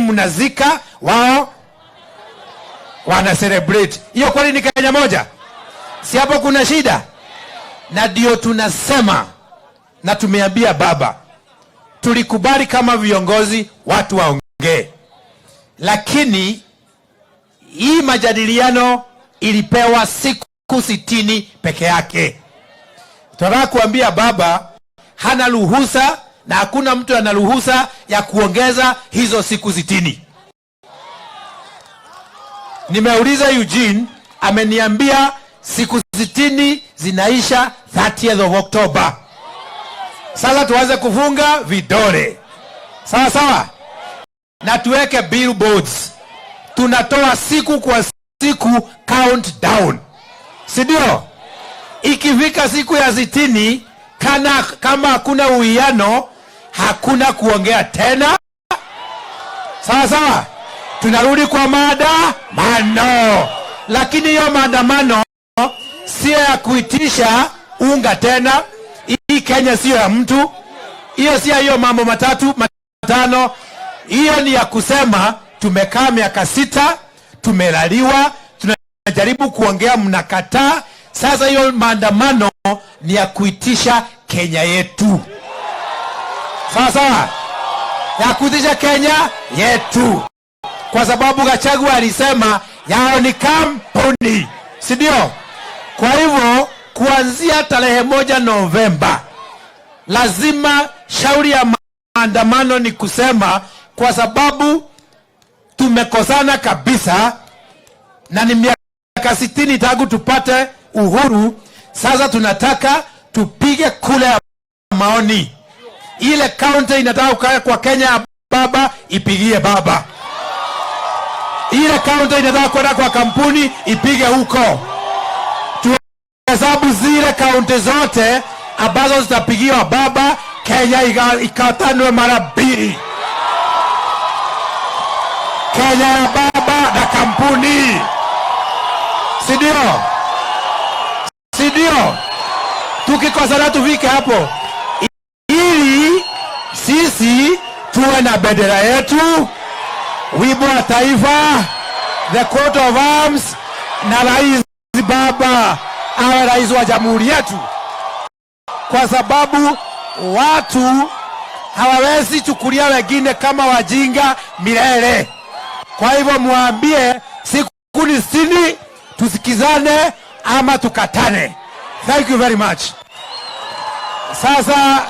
mnazika, wao wana celebrate. Hiyo kweli ni Kenya moja? Si hapo kuna shida? Na ndio tunasema na tumeambia baba, tulikubali kama viongozi watu waongee, lakini hii majadiliano ilipewa siku 60 peke yake. Tunataka kuambia baba hana ruhusa na hakuna mtu ana ruhusa ya kuongeza hizo siku 60. Nimeuliza Eugene, ameniambia siku 60 zinaisha 30th of October. Sasa tuanze kufunga vidole, sawa sawa, na tuweke billboards. Tunatoa siku kwa siku countdown, si ndio? Ikifika siku ya 60, kama hakuna uwiano, hakuna kuongea tena, sawa sawa. Tunarudi kwa maandamano, lakini hiyo maandamano sio ya kuitisha unga tena. Hii Kenya sio ya mtu, hiyo sio hiyo mambo matatu matano. Hiyo ni ya kusema tumekaa miaka 6, tumelaliwa, tunajaribu kuongea, mnakataa. Sasa hiyo maandamano ni ya kuitisha Kenya yetu, sawa sawa, ya kuitisha Kenya yetu, kwa sababu Gachagua alisema yao ni kampuni, si ndio? Kwa hivyo kuanzia tarehe 1 Novemba lazima shauri ya maandamano ni kusema, kwa sababu tumekosana kabisa na ni miaka 60 tangu tupate uhuru. Sasa tunataka tupige kura ya maoni. Ile kaunti inataka kukaa kwa Kenya ya baba ipigie baba, ile kaunti inataka kwenda kwa kampuni ipige huko. Tuhesabu zile kaunti zote ambazo zitapigiwa baba, Kenya ikatanwe mara mbili. Kenya ya baba na kampuni, si ndio? Si ndio? Tukikosana tufike hapo, ili sisi tuwe na bendera yetu, wimbo wa taifa, the coat of arms, na rais baba awe rais wa jamhuri yetu, kwa sababu watu hawawezi chukulia wengine kama wajinga milele. Kwa hivyo mwambie siku ni 60, tusikizane ama tukatane. Thank you very much. Sasa